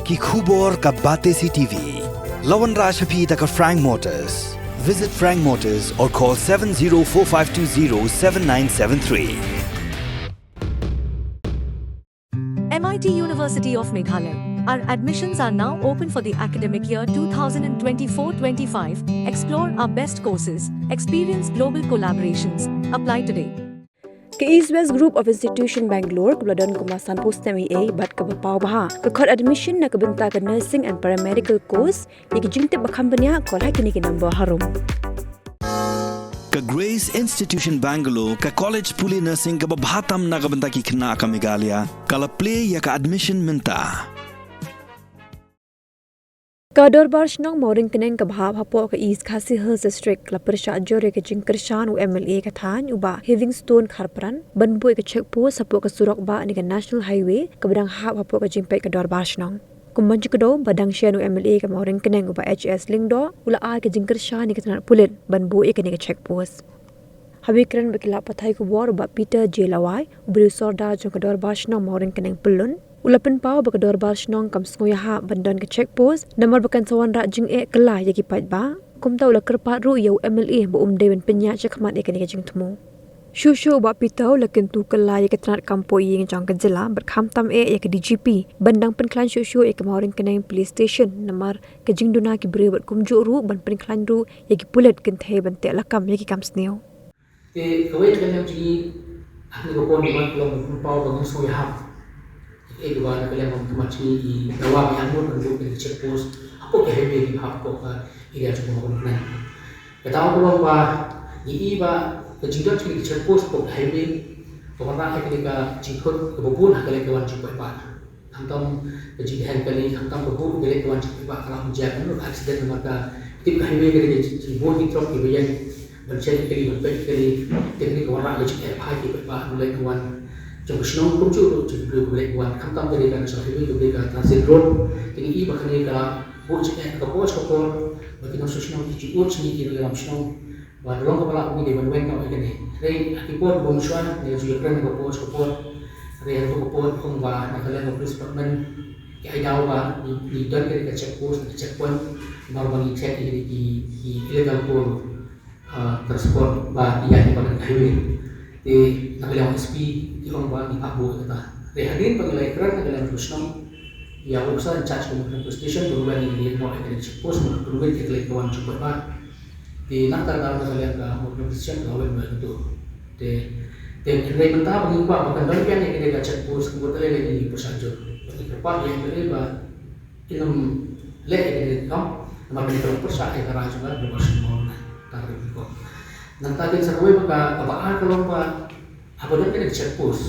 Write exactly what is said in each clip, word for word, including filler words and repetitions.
Ki khubor ka Batesi T V. La wanrah sha phi da ka Frank Motors. Visit Frank Motors or call seven zero four five two zero seven nine seven three. M I T University of Meghalaya. Our admissions are now open for the academic year two thousand twenty-four twenty-five. Explore our best courses, experience global collaborations. Apply today. Ka East West Group of Institution Bangalore, kaba la don kumba sanphew snem eiei bad kaba paw bha, ka khot admission na ka bynta ka nursing and paramedical course. Ïa ki jingtip ba kham bniah, call ha kine ki number harum. Ka Grace Institution Bangalore, ka college pule nursing kaba bha tam na ka bynta ki khynnah ka Meghalaya, ka la plie ïa ka admission mynta. Ka Dorbar Shnong Mawryngkneng kaba hap hapoh ka East Khasi Hills District la pyrshah jur ïa ka jingkyrshan u M L A ka thaiñ, u Bah Heavingstone Kharpran, ban buh ïa ka check post hapoh ka surok bah ne ka National Highway kaba dang hap hapoh ka jingpeit ka Dorbar Shnong. Kum ban jingkdew, ba dang shen u M L A ka Mawryngkneng, u Bah H S Lyngdoh, u la ai ka jingkyrshan ïa ka tnat pulit ban buh ïa kane ka check post. Haba kren bad ki lad pathai khubor, u Bah Peter J Lawai, uba dei u Sordar jong ka Dorbar Shnong Mawryngkneng Pyllun, u la pynpaw ba ka Dorbar Shnong kam sngew ïahap ban don ka check post namar ba kan sa wanrah jingeh kylla ïa ki paidbah. Kumta u la kyrpad ruh ïa u M L A ba um dei ban pynïaid shakhmat ïa kane ka jingthmu. Shuh shuh u Bah Peter u la kyntu kylla ïa ka tnat kam poi ïing jong ka jylla bad khamtam eh ïa ka D G P ban dang pynkhlaiñ shuh shuh ïa ka Mawryngkneng Police Station namar ka jingduna ki briew bad kumjuh ruh ban pynkhlaiñ ruh ïa ki pulit kynthei ban teh lakam ïa ki kam sniew. Te kawei ka liang jong ngi, ha kane ka por ngi wan ka long ban pynpaw ba ngim sngew ïahap. Ïa kaba na ka liang ka mat jong ngi, i dawa ba ïa mut ban buh ïa ka check post hapoh ka highway kiba hap hapoh ka area jong ka Mawryngkneng. Ka daw ka long ba ngi i ba ka jingdon jong kane ka check post hapoh ka highway ka wanrah ïa kane ka jingthut kaba bun ha ka leit ka wan jong ki paidbah. Khamtam ka jingdheng kali, khamtam ka buh ka leit ka wan jong ki paidbah, ka la ym jia kano ka accident namar ka tip ka highway ka dei ka jingbun ki trok kiba ïeng ban check ïa kali, ban peit ïa kali. Te kane ka wanrah ka jingeh bha ïa ki paidbah na leit na wan jong ka shnong kumjuh ruh jong ki briew kiba leit ban wan. Khamtam ka dei ka national highway, ka dei ka transit road. Te ngi i ba kane ka buh jingeh ha ka por sha ka por, ba ki nongshong shnong ki ju ud sha ngi ki nongïalam shnong. Ba ka long kaba lah ba ngi dei ban weng noh ïa kane. Hynrei ha ki por ba mynshuwa ngi la ju ïakren ha ka por sha ka por. Hynrei ha kato ka por ong ba na ka liang ka police department ki ai daw ba ngi, ngi don kane ka check post, ka checkpoint, namar ba ngi check ïa kine ki, ki illegal coal, ah, transport ba ki ïaid lyngba ka highway. Te na ka liang S P ki ong ba ngim hap buh ïa kata. Hynrei hadien ba ngi la ïakren na ka liang ka shnong, ïa u officer in charge ka Mawryngkneng Police Station, ba ruh ngi leit noh ïa kane ka check post, ba ruh ngi leit ïa ka leit ka wan jong ki paidbah. Te nangta ka dei ka liang ka Mawryngkneng Police Station ka la weng noh ïa kato. Te, te hynrei mynta ba ngi kwah ba kan don biang ïa kane ka check post, kumta lei lei ngi pyrshah jur. Ba ngi kyrpad ïa U M L A ba kin ym leh ïa kane ka kam, namar kane ka long pyrshah ïa ka rai jong ka Dorbar Shnong Mawryngkneng. Tang kane ka. Nangta kin sa kawei ba ka, kaba ar ka long ba haba don kane ka check post,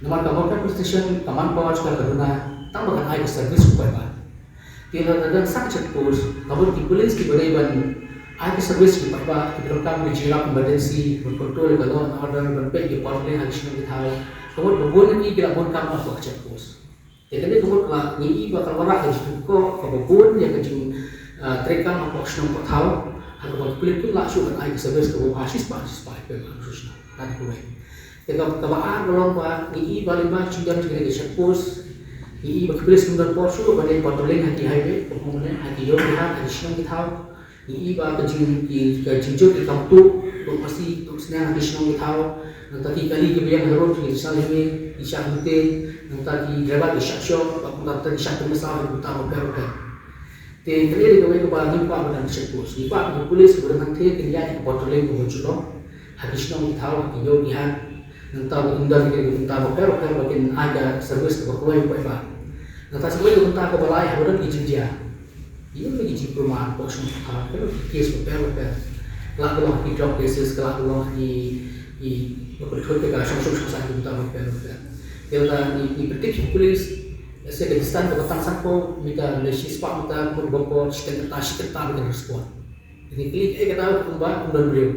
namar ka Mawryngkneng Police Station ka manpower jong ka ka duna tang ba kan ai ka service u paidbah. Te lada don sa ka check post, ka mut ki police kiba dei ban ai ka service ki paidbah, kiba donkam ki jingïarap emergency, ban control ïa ka law and order, ban peit ïa ki patrolling ha ki shnong ki thaw. Ka mut ba bun na ki ki la bun kam hapoh ka check post. Te kane ka mut ka la, ngi i ba ka la wanrah ka jingkyrkhu kaba bun ïa ka jing, ah, treikam hapoh shnong hapoh thaw, ha kaba ki pulit kim lah shuh ban ai ka service kaba bha shispah shispah ïa ki paidbah ha shnong. Kane kawei. Te ka, kaba ar ka long ba ngi i ba lyngba ka jingdon jong kane ka check post, ngi i ba ki pulit kim don por shuh ban leit patrolling ha ki highway, kumne ha ki ïew ki hat, ha ki shnong ki thaw. Ngi i ba ka jing, ki, ka jingjur ki kam tuh, tuh masi, tuh sniang ha ki shnong ki thaw. Nangta ki kali kiba ïeng ha road ki shah lyngngoh, ki shah lynte, nangta ki driver ki shah shoh, bad kumta ki shah pynmynsaw ha ki bynta bapher bapher. Te kane dei kawei kaba ngim kwah ba don check post. Ngi kwah ba ki police kiba don hangtei kin ïaid ïa ka patrolling kaba ju long ha ki shnong ki thaw, ha ki ïew ki hat. Nangta ba kin don ïa ki bynta bapher bapher ba kin ai ka service kaba kloi ïa u paidbah. Nangta sa kawei ka bynta kaba lai, haba don ki jingjia, ïa ki jingpyrman hapoh shnong hapoh thaw, ki case bapher bapher. Ka lah ka long ki drug cases, ka lah ka long ki, ki, ba pynthut ïa ka shong shnong shong saiñ ki bynta bapher bapher. Te lada ngi, ngi pyntip sha ki police, lehse ka distance kaba tang sanphew meter, lane shispah meter, ka mut ba poi shiteng kynta, shi kynta ba kin respond. Ngi kylli kaei kata, kumba ym don briew.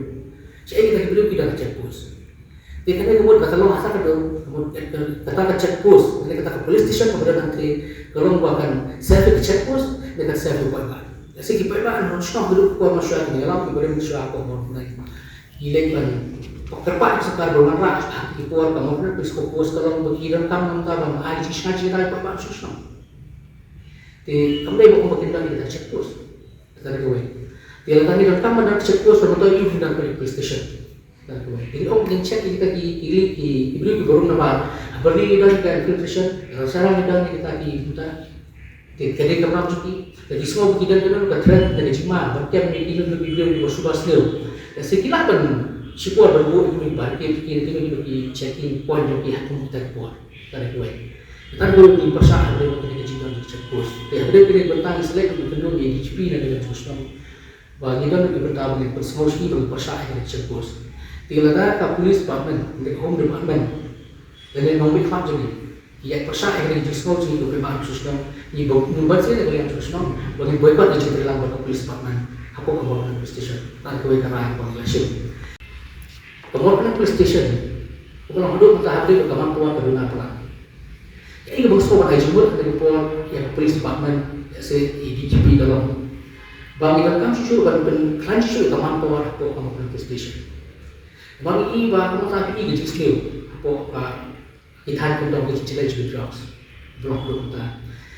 Shaei kita ki briew ki don ha check post. Te kane ka mut ba ka long ha kata ka dei, ka mut, eh, kata ka check post, ne kata ka police station kaba don hangtei, ka long ba kan serve ïa ka check post, ne kan serve ïa u paidbah. Lehse ki paidbah na shnong haduh ka por mynshuwa, ki ïalam kiba don mynshuwa ha ka por mynne. Ki leit ban kyrpad ïa ka sorkar ban wanrah ha ki por ka mut na police post ka long ba ki donkam nangta ban ai jingshai jingdaw ïa u paidbah na shnong. Te kam dei ba ong ba kin don kita ki check post. Kata ka wei. Te lada ngi donkam ban don check post, tang mynta ïoh ban don police station. Kata ka wei. Te ong ngin check kita ki, ki, ki, ki briew kiba rung namar ha Byrni don ka infiltration, ha Sharang don kita ki bynta. Te ka dei ka kam jong ki. Te ki sngew ba ki don, ki don ka threat, ka jingma ban kem ïa ki, ki briew kiba shu ba sniew. Te sa ki lah ban shipor ban buh ïa ki, ban ki, ki, ki, ki checking point jong ki ha kum kita ki por. Kata ka wei. Kata ka dei ba ngi pyrshah hynrei ba ka dei ka jingdon ka check post. Te hynrei ka dei ka bynta ngi select, ngi kynduh ïa D G P na ka liang jong ka shnong ba ngi don ka bynta ba ngi pynsngew sha ki ba ngi pyrshah ïa ka check post. Te lada ka police department, ka home department, lane nongmihkhmat jong ngi, ki ïa pyrshah ïa ka jingsngew jong ngi, ka pynbna jong ka shnong, ngi ba ngi ban sngewthuh na ka liang jong ka shnong ba ngi boycott ïa ka jingtreilang bad ka police department hapoh ka Mawryngkneng police station. Kata ka wei ka rai ba ngi la shim. Ka Mawryngkneng police station, ka long haduh mynta ha ka dei ka man ka wan ka duna palat. Kaei kaba nga sngewbha ban ai jingmut ha kane ka por ïa ka police department, ïa se ïa D G P ka long ba ngi donkam shuh shuh ban pynkhlaiñ shuh shuh ïa ka manpower hapoh ka Mawryngkneng police station. Ba ngi i ba ka mut ka i ka jingsniew hapoh ka, ki thaiñ kyndong, ki jingjlei jong ki drugs. Ba long haduh mynta.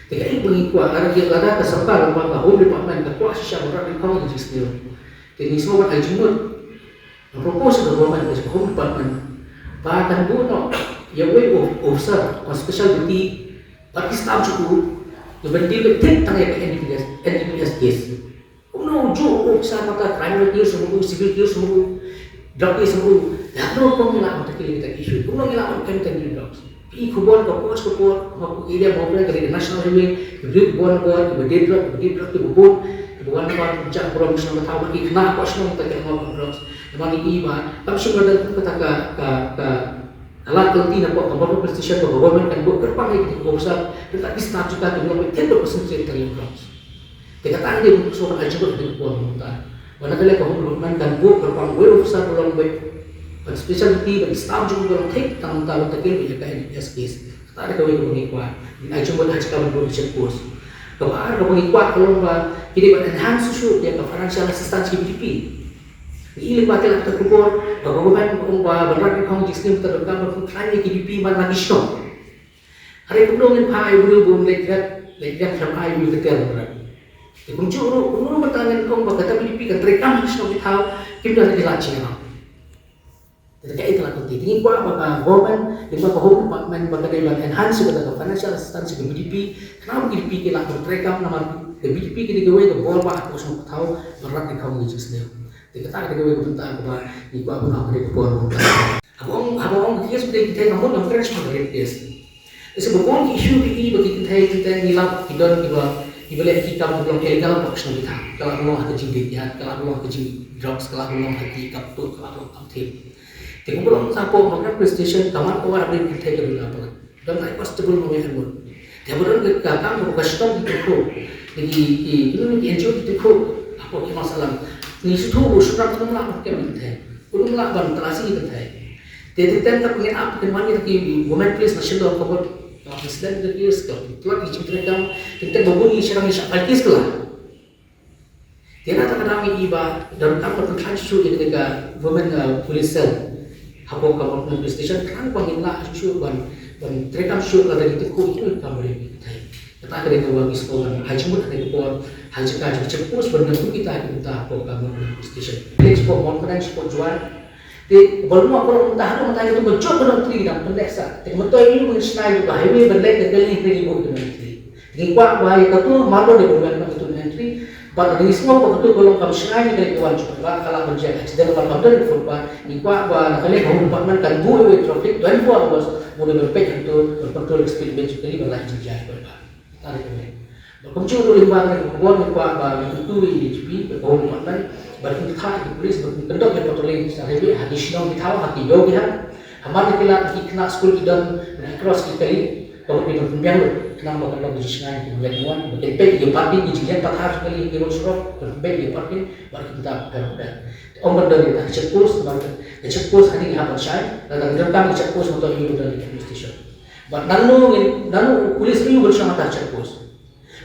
Te kaei ba ngi kwah, lada ka sorkar, lada ka home department ka kwah shisha ban rat nyngkong ïa ka jingsniew, te ngi sngewbha ban ai jingmut. Nga propose to the government, to the Home Department, ba kan buh noh ïa uwei u officer, u special duty, bad ki staff jong u, ban deal beit tang ïa ka N D P S, N D P S case. Kumno u juh u officer, mynta crime case ruh, civil case ruh, drug case ruh, ïa kumno ngi lah ban tackle ïa kita ki issue, kumno ngi lah ban contain ïa ki drugs. Phi i khubor ka por sha ka por, ha ka area Mawryngkneng ka dei ka national highway, ki briew ki bun, ki bun, kiba die drug, kiba die drug, kiba bun, kiba wan ban jah burom sha ka thaw, ki khynnah ka shnong ka khynnah ka drugs. Namar ngi i ba kam shym la don kata ka, ka, ka lad ka lynti na ka Mawryngkneng police station ba ka government kan buh kyrpang ïa ki officer, kata ki staff jong ka, ki long beit tang ba percent ka drugs. Te kata ka dei ba shu ai jingmut ha kane ka por mynta. Ba na ka liang ka Home Department kan buh kyrpang uwei u officer ba long beit ban special duty, ban staff jong u ba long thik tang mynta ban tackle ïa ka N D P S case. Kata ka dei kawei kaba ngi kwah. Ngin ai jingmut ha jaka ban buh check post. Kaba ar kaba ngi kwah ka long ba ki dei ban enhance shuh shuh ïa ka financial assistance ki V D P. Ngi i lyngba ki lad ki khubor ba ka government ka ong ba ban rat nyngkong jingsniew, te donkam ban pynkhlaiñ ïa ki V D P man la ki shnong. Hynrei kumno ngin phah ïa u briew ba un leit rat, leit rat sha ai u ka ter ban rat. Te kumjuh ruh, kumno ruh mynta ngin ong ba kata V D P kan treikam ha ki shnong ki thaw, kim don ki lad jingïarap. Te kaei ka lad ka lynti. Te ngi kwah ba ka government, lyngba ka Home Department, ba ka dei ban enhance kata ka financial assistance ka V D P, khnang ba ka V D P ki lah ban treikam, namar ka V D P ka dei kawei ka bor ba ha ka shnong ka thaw ban rat nyngkong ïa ka jingsniew. Te kata ka dei kawei ka bynta kaba ngi kwah ban ong ha kane ka por mynta. Haba ong, haba ong ki case ba dei kynthei, nga mut ngam kren shaphang rape case. Lehse ba bun ki issue ki i ba ki kynthei, kynthei ngi lap ki don kiba, kiba leh ki kam kiba long illegal hapoh ka shnong ki thaw. Ka lah ban long ha ka jingdih ïa, ka lah ban long ha ka jingdrugs, ka lah ban long ha ki kam tuh, ka lah ban long kam thied. Te kumba long hapoh Mawryngkneng police station, ka manpower ba dei kynthei ka duna palat. Don lai constable ma me, an mut. Te ba don ka kam ba ka shnong ki tykhuh, ki, ki, ki, ki N G O ki tykhuh hapoh ki Khmarsalang. Ngi sngewthuh ba u shynrang um lah ban kem ïa ki kynthei, um lah ban talasi ïa ki kynthei. Te teng teng ka pynïap pynwan ïa ki women police na Shillong, ka mut ka incident ka case, ka plot ki jingtreikam. Teng teng ba bun ngi shynrang ngi shah file case ka la. Te na kata ka daw ngi i ba donkam ban pynkhlaiñ shuh shuh ïa kane ka women, uh, police cell hapoh ka Mawryngkneng police station, khnang ba ngin lah shuh shuh ban, ban treikam shuh lada ki tykhuh ïa ki kam rape ïa ki kynthei. Kata ka dei kaba ngi sngewbha ban ai jingmut ha kane ka por ha ka jaka jong ka check post ban ïa kita ki bynta hapoh ka Mawryngkneng police station. Police hapoh Mawryngkneng, hapoh Jowai. Te ba long, ba long mynta, haduh mynta ngi tu ba jop ka Nongtri dang pyndeh sah. Te ka myntoi ngi ba ngin shna ïa ka highway ban leit na Kylleng, ngi buh ka Nongtri. Ngi kwah ba ïa katu mardor dei ban wan na katu Nongtri. Bad ngi sngew ba katu ka long kam shngaiñ ïa ka leit ka wan jong ka, ba ka lah ban jia accident namar kam don footpath. Ngi kwah ba na ka liang ka Home Department kan buh ïa u traffic twenty-four hours, mut ban peit hangtu, ban patrol speed limit jong ka, ban lait jingjia ïa ka. Tang ïa kane. Bad kumjuh ruh lyngba kane ka khubor ngi kwah ba ngi kyntu ïa i D G P, bad ka Home Department, bad kin kyntu ïa ki police ba kin kyndoh ïa patrolling sha highway ha ki shnong ki thaw, ha ki ïew ki hat. Hamar ki lad ki khynnah skul ki don, ki cross ki kali, ka mut ki don pynbiang ruh, khnang ba kan long ka jingshngaiñ ïa ki ban leit ban wan, ba kin peit ïa ki parking, ki jingleit pathar jong kali ha ki road surok, ban peit ïa ki parking, bad kin kyntu ïa ki. Ym ban don ïa ka check post, namar ka check post hangne ngi hap ban shai, lada ngi donkam ka check post, mynta ngi don ïa ka police station. Bad nangno ngin, nangno u police u ban shong ha ka check post?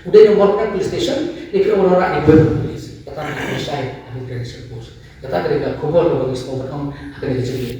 U dei na Mawryngkneng police station, ne phi ong Mawryngkneng police. Kata ka dei shai, ha Mawryngkneng police. Kata ka dei ka khubor kaba ngi sngewbha ban ong ha kane ka jingïaid.